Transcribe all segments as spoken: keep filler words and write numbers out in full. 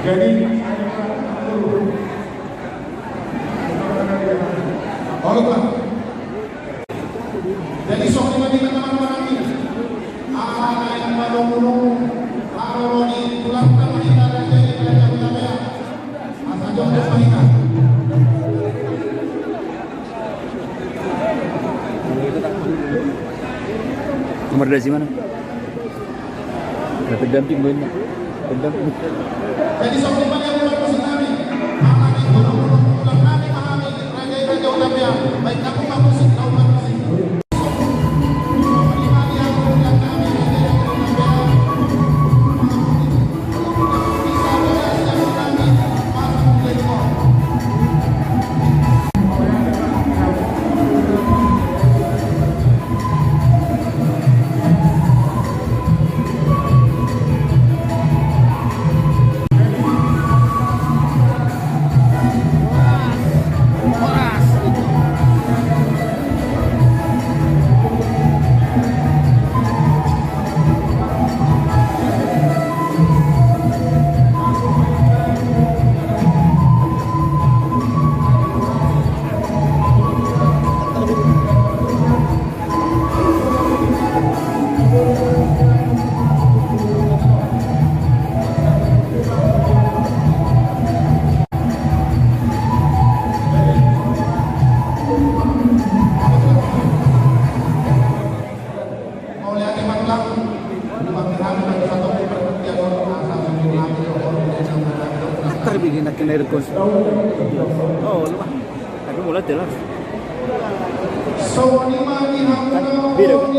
Jadi, olo, Pak. Jadi, songon i ma di teman-teman kami. Aha na naeng manungkun, aha na di tulang, teman-teman, jadi, jadi, jadi, jadi, jadi. Asa jok, jadi, jadi. Nomor dari mana? Ada pendamping, boy. Pendamping. Jadi, songon i ma di hami, musik nami. Mangani, mangani, mangani, mangani, raja, raja, udah, ya. Baik, aku mah musik, kau mah musik. Terbigin akan air kos. Oh, lupa. Tapi mulai jelas. Beda, kan?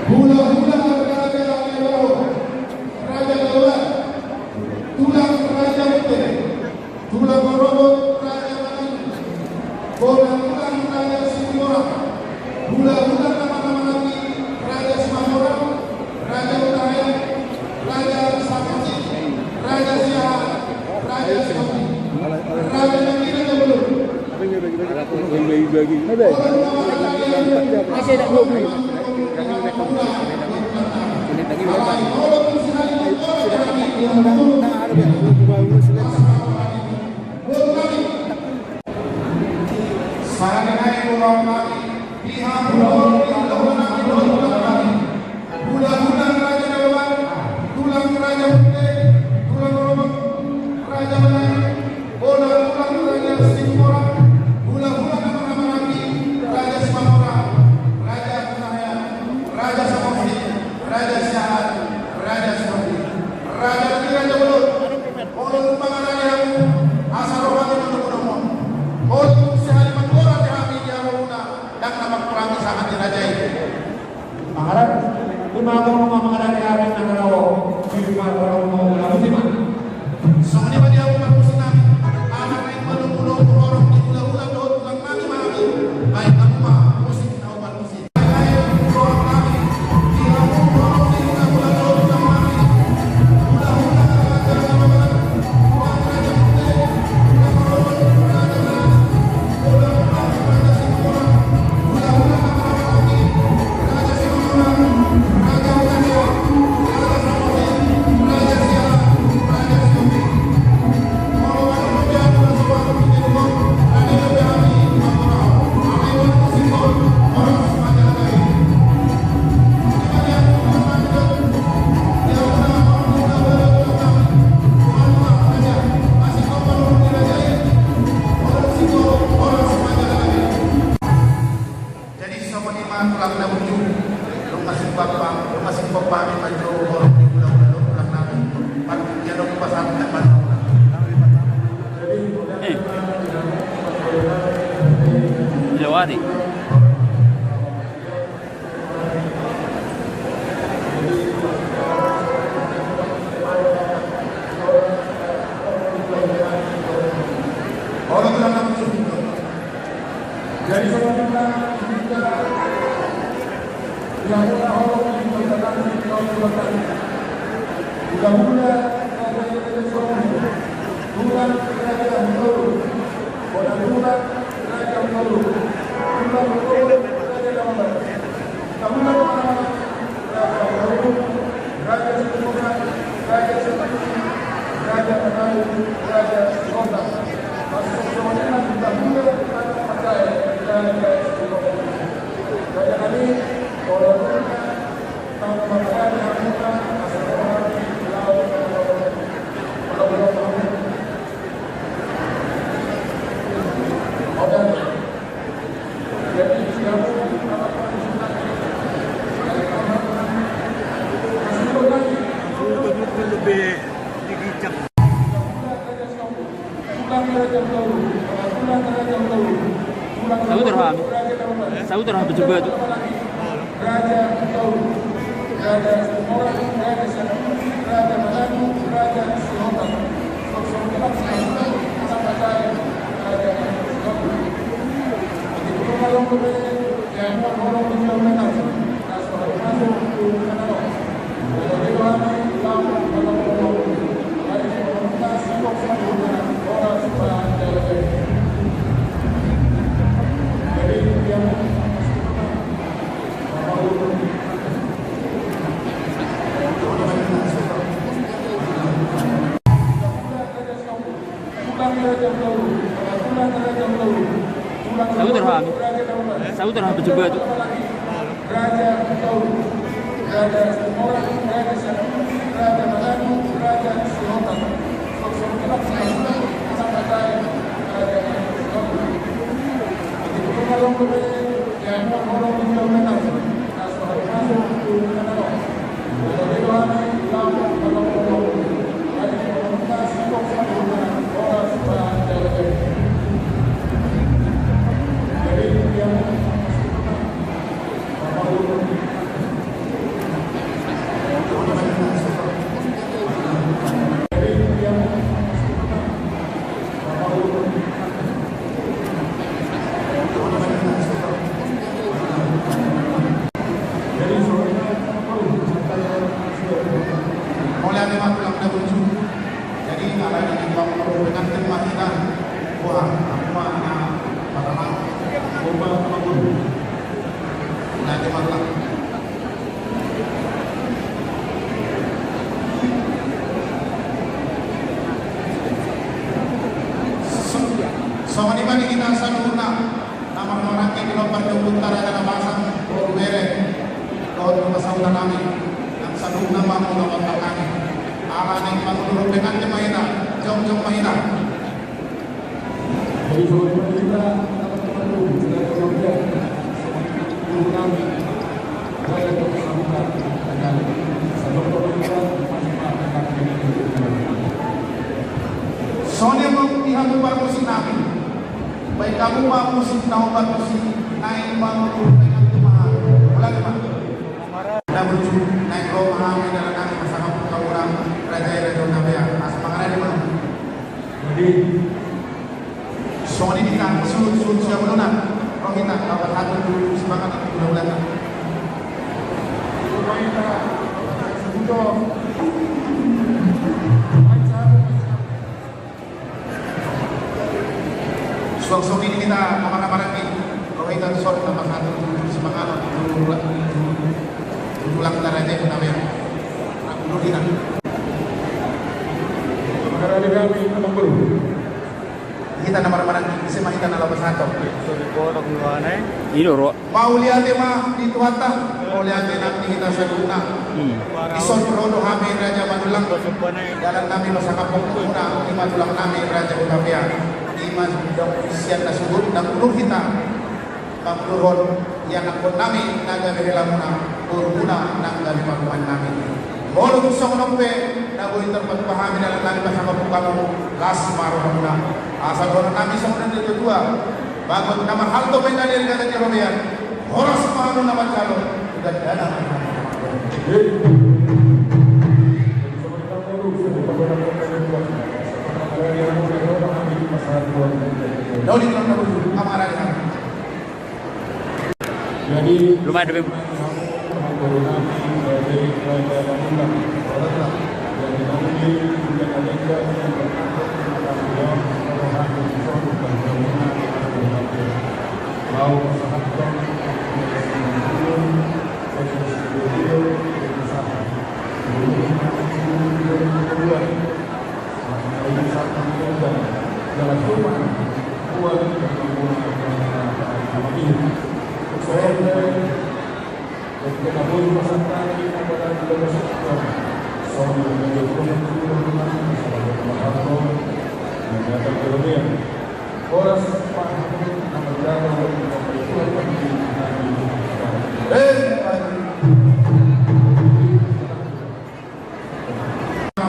Hula-hula raja, raja keluar. Tulang raja putih. Tulang rorobot raja Melayu, bola tulang raja Singora, hula-hula na marhaha maranggi raja Simamora, raja Hutahean, raja Samosi, raja Siahaan, raja Sihombing, raja Nangkin, raja Bolon. Sahali nai bola nami, di hula-hula nami, hula-hula raja Dawan, tulang raja Putih, tulang rorobot raja Melayu, bola tulang raja Singora, hula-hula na marhaha maranggi raja Simamora, raja Hutahean, raja Samosi, raja Siahaan, raja Sihombing, raja Nangkin, raja Bolon. Olo, tung mangarade hamu, asa roha ni manungkun. Olo, tung sahali manggora di hami di hamu na, ndang na mangkurangi sahat ni raja i. Mangarade, ima, ima mangarade hami na narawo, ima, ima, ima, ima. Songon i ma di hamu parmusik nami, aha na naeng manungkun, rorong ni hula-hula dohot tulang nami ma hami, baen hamu ma musik na upa musik. Jadi songon i ma tulang na burju, dung na sumpak pa, dung na sumpak pa hami manjou horong ni hula-hula dohot tulang nami. Pat, ia dong pasan na pan. Eh. Lewati. Jadi, saudara, kita yang udah horong di perjalanan di tahun dua kali. Udah-udah, ada yang suami. Tulang raja Melayu, bola tulang raja Melayu, tulang raja Melayu, tulang raja Melayu, raja Singora, Raja Simanjuntak, Raja Mataram, Raja Sihotang. Masuk songon i ma di Tambula, Raja Pajae, Raja Sihotang. Raja nami, olo, tanggung makan hamuna, asal orang di laut. Sabutar ha. Sabutar ha, coba tu. Raja Taulun, Raja Sumorang, Raja Sakuti, Raja Manadu, Raja Sihotang. Sosok kita sudah anak Pajae, Raja Taulun. Begitu kalau boleh, ya, kalau boleh, boleh, boleh, masuk, masuk, masuk, masuk. Sabutar ha. Sabutar ha, coba tu. Raja Taulun, Raja Sumorang, Raja Sakuti, Raja Manadu, Raja Sihotang. Sosok kita sudah anak Pajae, Raja Taulun. Begitu kalau boleh, ya, kalau boleh, boleh, masuk. Mauliate ma tulang na burju. Jadi ala ni pangurus pengantin ma hita. Wah, aku ma na pertama. Mauliate ma tulang. Songon i ma di hita saluhutna na marhahamaranggi di lompan ni ompunta Raja Nabasan, boru, bere dohot sahuta nami, nang saluhutna ma muna mangan nami. Ala ni pangurus pengantin ma hita, jongjong ma hita. Songon i ma di hamu parmusik nami. Baen hamu ma musik na hombar musik, naeng ma mangurung baen hamu ma. Ulang ma. Na burju, naeng ro ma hami dalan nami pasangap tu hamuna, raja i, raja Hutapea. Asa mangarade ma. Jadi, songon i di hita, suhut, suhut siamununa. Ro hita, laho pasahathon tu sipanganon tu hulahulana. Suang songon i di hita, na marhahamaranggi. Ro hita tu son, na pasahathon tu sipanganon tu, tu, tu tulangta raja i, Hutapea. Ro hita. Marhahamaranggi hami, amang boru. Hita na marhahamaranggi, ise ma hita na laho pasahathon? I do ro. Mauliate ma di Tuhanta, mauliate nang di hita saluhutna. Hmm. Dison ro do hami Raja Manullang, dalan nami pasangaphon tu hamuna, i ma tulang nami Raja Hutapea. I ma didok sian na suhut, na mangurung hita. Mangurung ianakhon nami na gabe helamuna, borumuna nang gabe parumaen nami. Molo tung songon on pe na boi tarpatupa hami dalan nami pasangaphon hamu, las ma rohamuna. Asa dohonon nami songon na nidok ni natuatua, bagot na marhalto ma inna di ari, hata ni robean. Horas ma hamu na manjalo, tu gandana ma hamu. Jadi, belum ada, Beb.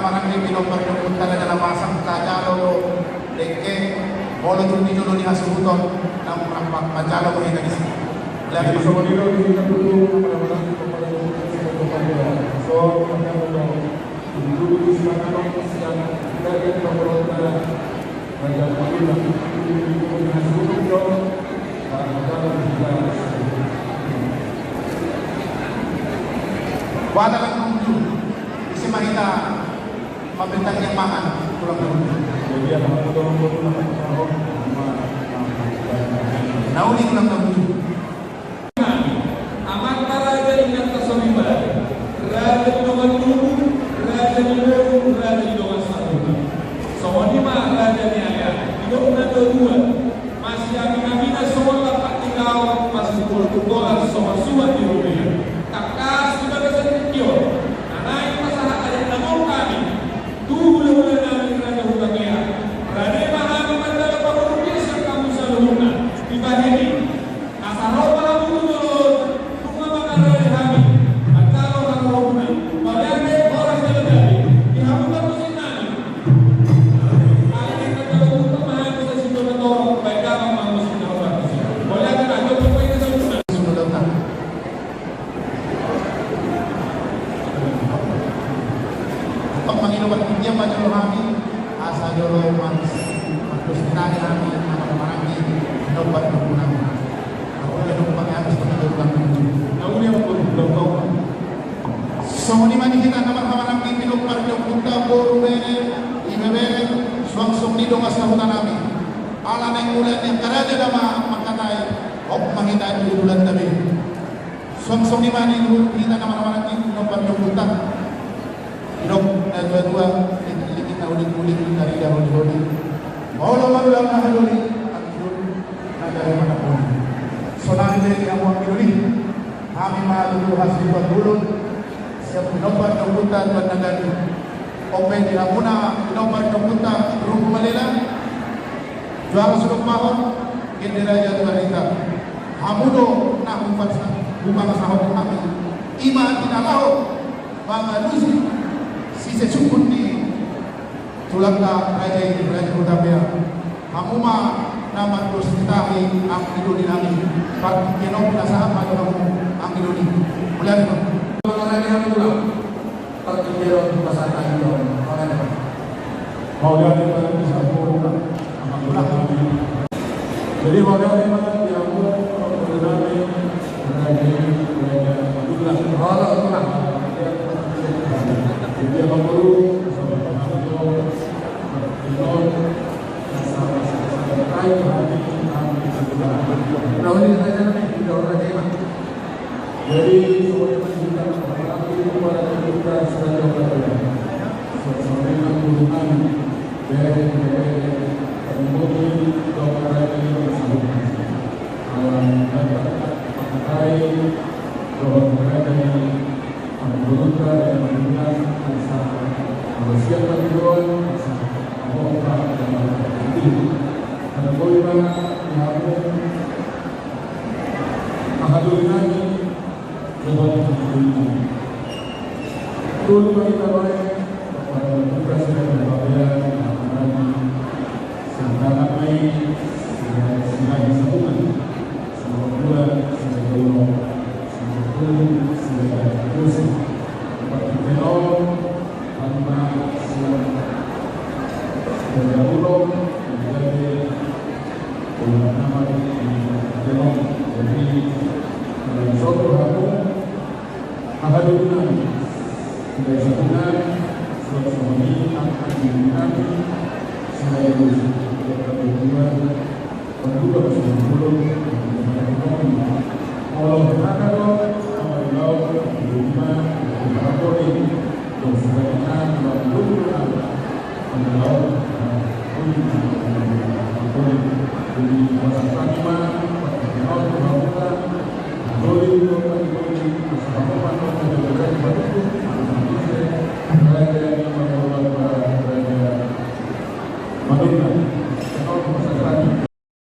Maranggi pinomparjonta na jala pasang, tajalo do dengke, molo tung di jolo ni hasuhuton, namun rampak, manjalo do hita disi. Lagi songon i do di hita tutu, pada-pada di hita tutu, pada-pada di hita tutu, pada-pada di hita tutu, pada-pada di hita tutu, pada-pada di hita tutu. Wada lagi maju. Isi ma hita mambentang yang makan tulang dahulu. Jadi ada apa tuh? Nauli tulang dahulu. Amanta raja, inanta soripada, raja ni dongan tubu, raja ni boru, raja ni dongan sahuta. Songon i ma raja ni ayah, didok na dua-dua, masiaminaminan songon lampak ni laut, masitungkol-tungkolan songon suhat ni robean. Tangkas di bagasan tingki on, na naeng pasahat adat na gok hami tu hula-hula nami raja Hutapea. Rade ma hami manjalo pangurungkir sian hamu saluhutna. Dibahen i, asa ro ma hamu tu jolo on, nunga mangarade hami manjalo haroruhuna. Mauliate, horas jala gabe di hamu parmusik nami. Alai na jalo tutu ma hami sasintongna torop, baen damang ma musik na hombar tusi. Mauliate ma, jolo paina saluhutna. Tong mangido partingkian ma jolo hami, asa jolo mas-, mardos ni tani hami, na marhahamaranggi, nombar nomor nami. Aku udah lupa ya, mas, tapi jolo kami. Nauli ma boru, jolo kau. Songon i ma di hita na marhahamaranggi, pinompar ni ompunta, boru, bere, ibebere, suang songon i dongan sahuta nami. Ala naeng mulak ni angka raja nama mangkatai, hop ma hita di bulan tabe. Suang songon i ma di hita na marhahamaranggi, nombar ni ompunta. Didok na dua-dua, dikit-dikit na ulik-ulik, tarida holi-holi. Molo marulang na haholi, anggi doli, na gari manang holi. Sonari be di hamu anggi doli. Hami ma tutu hasuhuton bolon sian pinompar ni ompunta Tuan Nagari. On pe di hamuna pinompar ni ompunta Runggu Malela, Juara Sudok Pahon, Gende Raja Tuan Rita. Hamu do na hupansa-, hupangasahon hami. I ma tinalaho mangalusi sisungkun ni tulangta raja i, Raja Hutapea. Hamu ma na mardos ni tahi anggi doli nami. Partingkian on pinasahat ma tu hamu anggi doli. Mulai ma. Mangarade hami tulang. Partingkian on pinasahat anggi doli. Mulai ma. Mauliate ma di hamu tulang. Jadi mauliate ma di hamu tulang. Raja, raja, tulang. Jadi hamu tulang. Jadi, sebagai masyarakat, para pemuda, sebagai guru kami, dari, dari, dari, dari, dari, Pangurungta dan pimpinan, asa, asa siap panggilan, asa, apa, apa, dan apa, itu. Karena boleh banget, ya, apa, maka dulu nanti, coba dulu. Dulu bagi kita baik, kepada kita sudah berbahagia, anak-anak, sedangkan baik, sudah, sudah disatukan. Selamat dua, selamat dua. Selamat dua, selamat dua. Empat tiga nol.